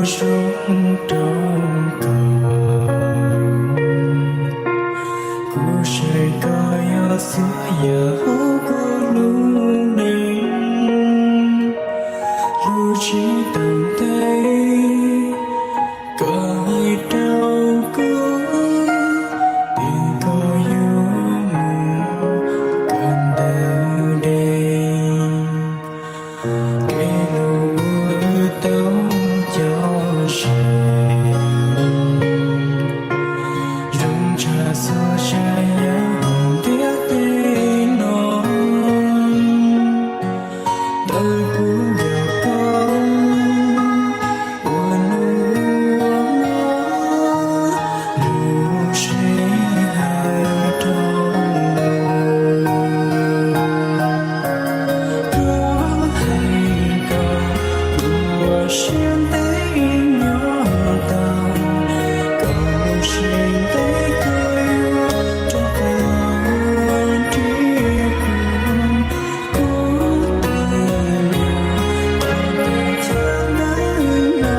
Zoo rau koj, kuv saib koj yog xwb yam hauv kuv lub neej. Lub tsis tau ntev koj hais rau kuv tias koj yuav mus kawm ntawv deb. Kev hlub uas wb tau cog ze, zoo tshaj txhua tsav yam hauv ntiaj teb no. Ntawm kuv nco koj ua hnub ua hmo, lub sij hawm dhau los. Koj hais kom kuv ua siab ntev nyob tau, kom lub sij hawm koj yuav rov qab nrhiav kuv. Kuv tus me nyuam, tau peb caug ntawm no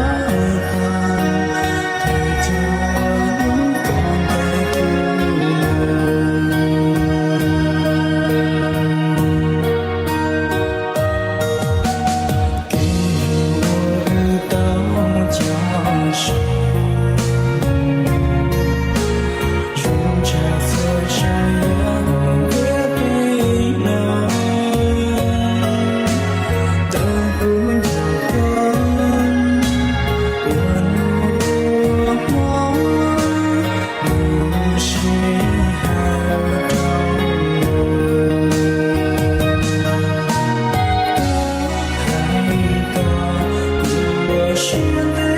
tas, thawj caug lub koj ntes kuv lawm. Kev hlub uas wb tau cog ze, zoo tshaj txhua tsav yam hauv ntiaj teb no. Ntawm kuv nco koj ua hnub ua hmo, lub sij hawm dhau los. Koj hais kom kuv ua siab ntev